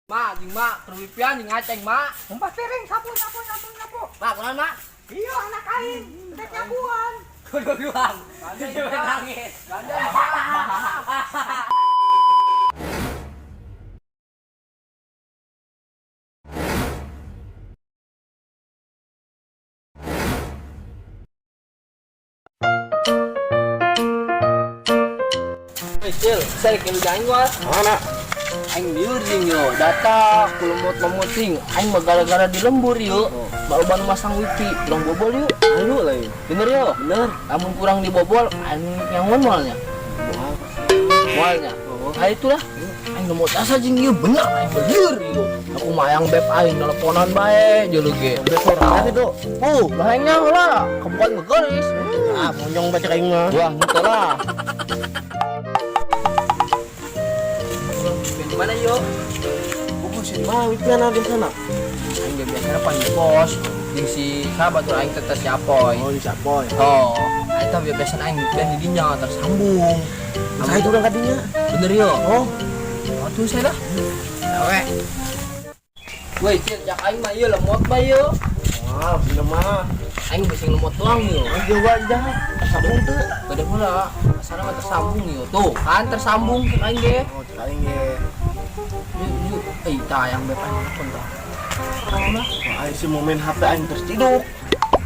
Ma, jeung ma, keur wipian jeung ngaceng, Ma. Umpah piring, sapu, sapu, sapu, sapu. Ma, kunaon, Ma? Iya, anak aing, rek nyabuan. Kududuan. Nangis. Cil, saya kira jangan gua. Mana? Aing liur jeung yo, data kulumut ting. Aing mah gara-gara di lembur yo. Baru masang wifi, urang bobol yuk. Ayo lah yuk. Bener yo. Bener. Lamun kurang dibobol, aing nyangon moalnya. Moalnya. Nah itulah. Aing nomor asa jeung ieu bener aing liur yo. Aku mah yang beb aing teleponan bae jeung ge. Beb sorangan itu. Oh, lah aing nyaho lah. Kebukan gegeris. Ah, monyong baca aing mah. Wah, henteu lah. Di mana yo? Buku sih mah wipian ada di sana. Aing ge biasana pan di pos jeung si sahabat tuh aing teh si Apoy. Oh, di Sapoy. Oh, eta biasana aing wipian di dinya tersambung. Saya itu udah kadinya. Bener yo. Oh, Oh, tuh saya dah. Awe. Woi, cil, jak aing mah ieu lemot bae yo. wah, bener mah. Aing bisa lemot doang yo. Oh, jawa aja. Tersambung tuh. Beda pula, asana mah tersambung yo. Tuh, kan tersambung cek aing ge. Oh, cek aing ge. Yuk, yuk. Eh, tah yang beb aing telepon tah. Lah. Wah, aing sih mau main HP aing terus tidur.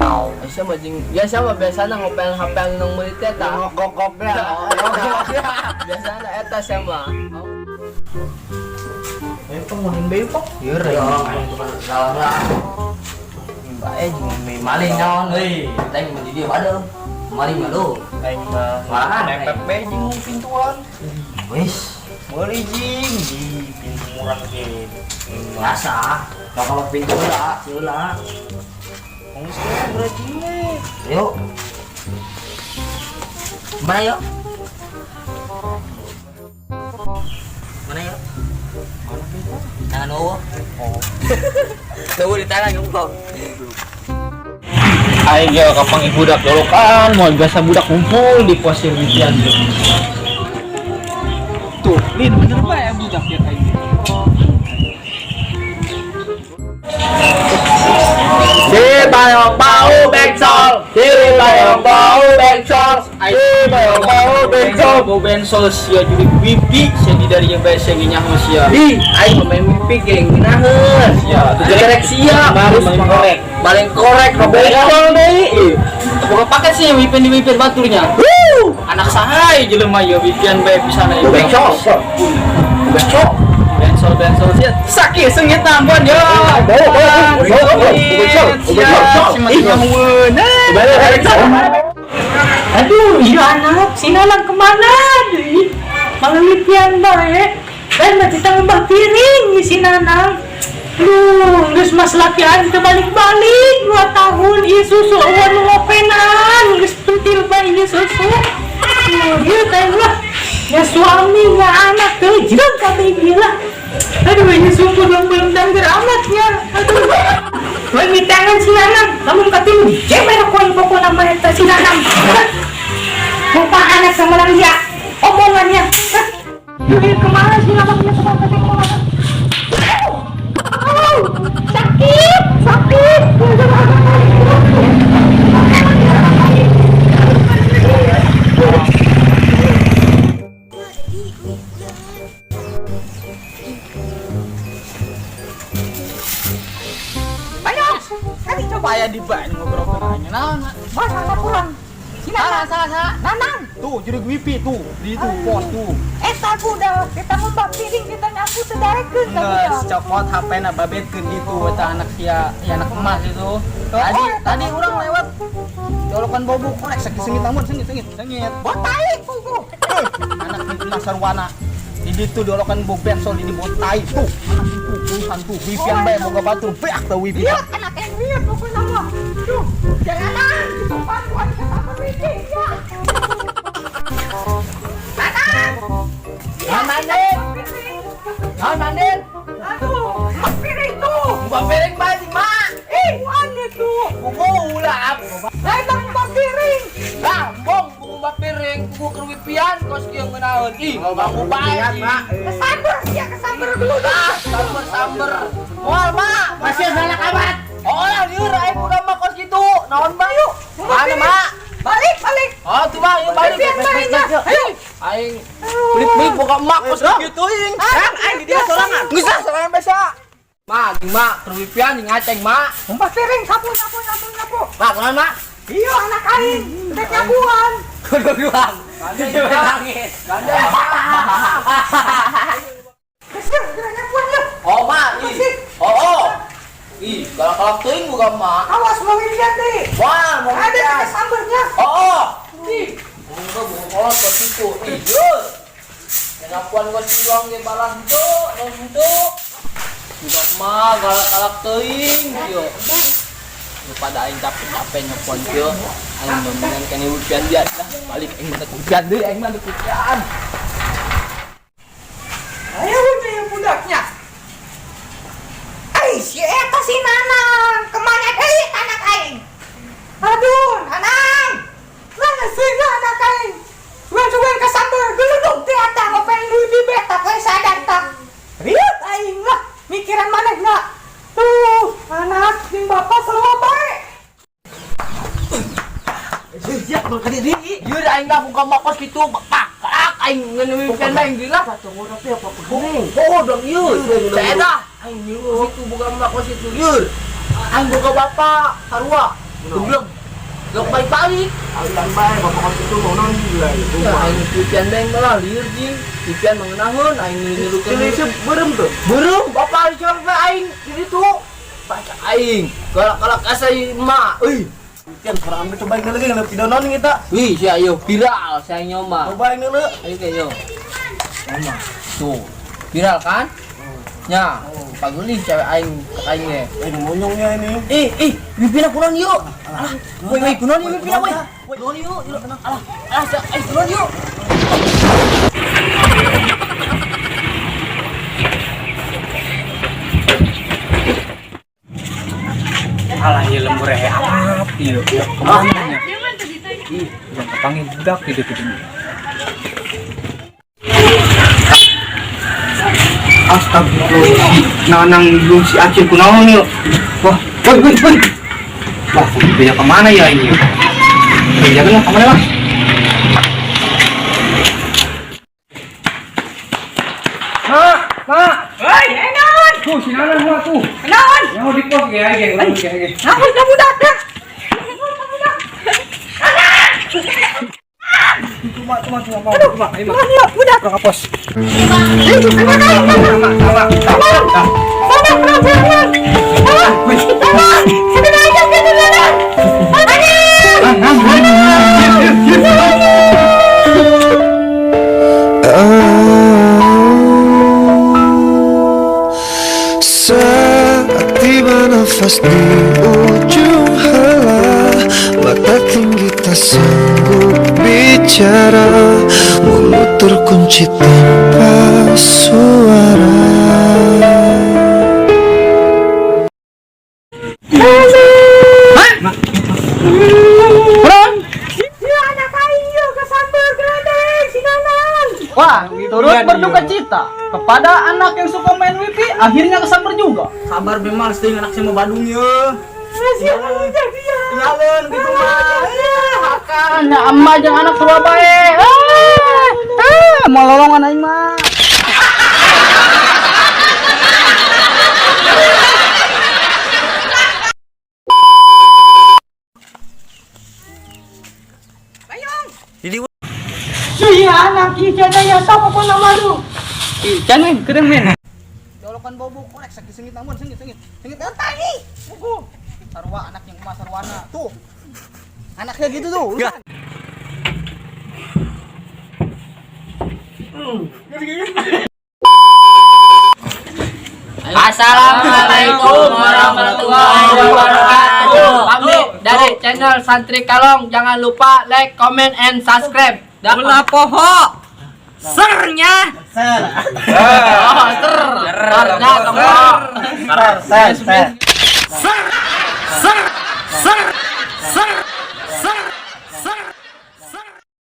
Eh, siapa jeung ya siapa biasana ngopel HP anu meuli teh tah. Gok-gok ya. Biasana eta siapa? Ayo pang bae pok. Ieu re aing tukang salah lah. Bae jeung maling naon euy. Teh mun di dieu badeum. Maling mah lu. Aing mah Malahan, nempel bae jeung pintuan. Wis, Meuli jeung di pintu murah ge. biasa. Bakal pintu lah, heula. Geus berarti. Yuk. Mana yuk? Mana yuk? Mana pintu? Tangan eueuh. Oh. Tunggu di tangan ngomong. Aing ge kapang budak dolokan, moal biasa budak kumpul di pos wipian tuh. Tuh, Lin bener bae budak ya aing. Si bayong bau bengsol, si bayong bau bengsol, si bayong bau bengsol. Bau bensol sia jadi wipi sia di dari yang bae sia ge nyaho sia. Ih, aing main wifi geng ngeunaheun. Sia, tuh Jelek sia, Baru maling korek. Maling korek, no bengsol deui. Boga paket sih wipi di wipi baturnya. Anak sahai jelema ieu wipian bae pisan ieu. Bengsol. Bengsol. Bensol bensol sia. Sakit sengit nambon yo. Bau, bau, bau, bau, bensol, bensol. Si mati nyahueun. Aduh, iya anak, si Nanang kemana? Malah lipian bae. Dan nanti tambah piring si Nanang. Duh, geus mas laki aing teu balik-balik 2 tahun ieu susu eueuh nu ngopenan, geus pentil bae ieu susu. Duh, ieu teh lah. Ya suami, ya anak teu jeung kabeh gila. Aduh, ini sungguh belum dangger amatnya. Aduh. Woi, mitangan si Nanang, lamun katilu jemer ku aing pokona mah eta si Nanang. Lupa anak sama orang dia omongannya. Hah? Duh, kemana si Nanangnya kemana kemana? Oh, sakit, sakit. Ayo, tadi coba Aya di bae ngobrol nanya naon. Mas anak kurang. Si Salah Nanang. salah salah. Nanang. Tuh jadi wipi tuh di itu pos tuh. Eta budak, kita ngumpah piring, kita nyapu teu daekeun ka Geus budak. copot HP-na babetkeun gitu eta anak sia, ya anak emas itu. Tadi Oh, eta tadi mah urang budak. lewat colokan bobo korek sakit sengit namun sengit sengit sengit. Botai pugu. Anak itu sarwana. Di ditu dolokan bo bensol di botai tuh. Anak itu tulisan tuh wipian bae boga batur beak teh wipi. Iya, anak yang lihat pokoknya mah. Duh, jangan disumpah gua dikata wifi ya. Nanang. Naon mandin? Naon mandin? Aduh, mak piring tuh. Mbak piring bae jeung ma. Ih, aneh tuh. Buku ulah. Lain bang mbak piring. Lah, bong buku mbak piring, buku keur wipian kos kieu ngeunaheun. Ih, ganggu bae. Mak. Kesamber sih ya, kesamber dulu dah. Sabar Mak, jeung mak, keur wipian jeung ngaceng mak. Umpah piring sapu sapu sapu sapu. Mak, kunaon mak? Iya anak aing, rek nyabuan. Kuduan. Nangis. Gandeng. Geus yeuh, geura nyabuan yeuh. Oh, mak, ih. Oh, oh. Ih, galak-galak teuing boga mak. Awas mau wipian deui. Wah, mau Ada wipian. ke sambernya. Oh, oh. Ih, enggak boga kolot ke situ. Ih, yeuh. Nyapuan gua siluang ge balas henteu, non henteu. Juga mah galak-galak teuing kieu. Pada aing capek-capek nyapuan kieu. Aing mendingan kene wipian dia lah. Balik aing mah wipian deui, aing mah wipian. Ayo udah ya budaknya. Ai si eta si Nanang, kemana deui anak aing? Aduh, Nanang. Mana sih anak aing? Sugan-sugan kasamber geluduk teh eta ngopen duit di beta we sadar tak. Riut aing lah, mikiran manehna. Tuh, anak jeung bapak selalu bae. Siap ka diri. Ieu aing dah buka makos kitu, pak. Kalak aing ngeun wipian bae gila. Tapi apa pegeuning? Oh, dong ieu. Saedah aing ngilu situ buka makos situ ieu. Aing boga bapak sarua. Gebleng. Lok balik-balik. Aliran bae bapak kos itu mau non gila itu. Ya, aing wipian bae malah lieur jing. Wipian mengenaheun aing ngilu-ngilukeun. Ini beureum tuh. Beureum bapak sampai aing di ditu. Baca aing. Galak-galak asa emak. Euy. Pian kurang ambil cobain lagi ngeuleuh video non kita. Wih, sia ieu viral sia nyoma. Cobain ngeuleuh. Ayo kayak yo. Mama. Tuh. Viral kan? Nya, pagulih cewek aing aing ge. Eh monyongnya ini. Ih, ih, wipina kunaon yuk? Alah, woi woi kunaon ieu wipina woi? Kunaon ieu? Alah, alah, aing kunaon ieu? Alah ieu lembur amat ieu. Kemana nya? Ih, urang kapanggil budak di ditu. Astagfirullah, si Nanang belum si Acil kunaon yuk. Wah, woi woi woi. Wah, beda kemana ya ini? Beda lah kemana lah? Mak, mak. Hei, naon? Tuh si Nanang mah tuh. Naon? Yang di pos ge ge urang ge ge. Naon ka budak dah? Cuma cuma cuma mau. Mak, ayo mak. Naon yuk budak? Urang ka pos. Anak aing, Mak, mak, mak. Sana, sana, sana. Sana, sana aja ke sana. Saat tiba nafas di ujung hela, mata tinggi tak sanggup bicara, mulut terkunci tanpa suara. Ya anak aing yuk kesamber geledek si Nanang. Wah, turut berduka cita kepada anak yang suka main wifi akhirnya kesamber juga. Kabar memang teuing anak saya mau Badung ye. Siapa jadi ya? Tinggalin gitu mah. Hakan, ya amma jeung anak sarua bae. Mau lolongan aing mah. Si anak ieu cenah ya sok pokona malu. Ih, can men, keren men. Dolokan bobo korek sakit sengit namun sengit sengit. Sengit entai nih. Buku. Sarwa anak yang emas sarwana. Tuh. Anaknya gitu tuh. Urusan. Assalamualaikum warahmatullahi wabarakatuh. Kami dari channel Santri Kalong, jangan lupa like, comment, and subscribe. Ulah poho. Sernya. Ser. Oh, ser. Sernya tong. Ser, ser, ser. Ser. Ser. Ser.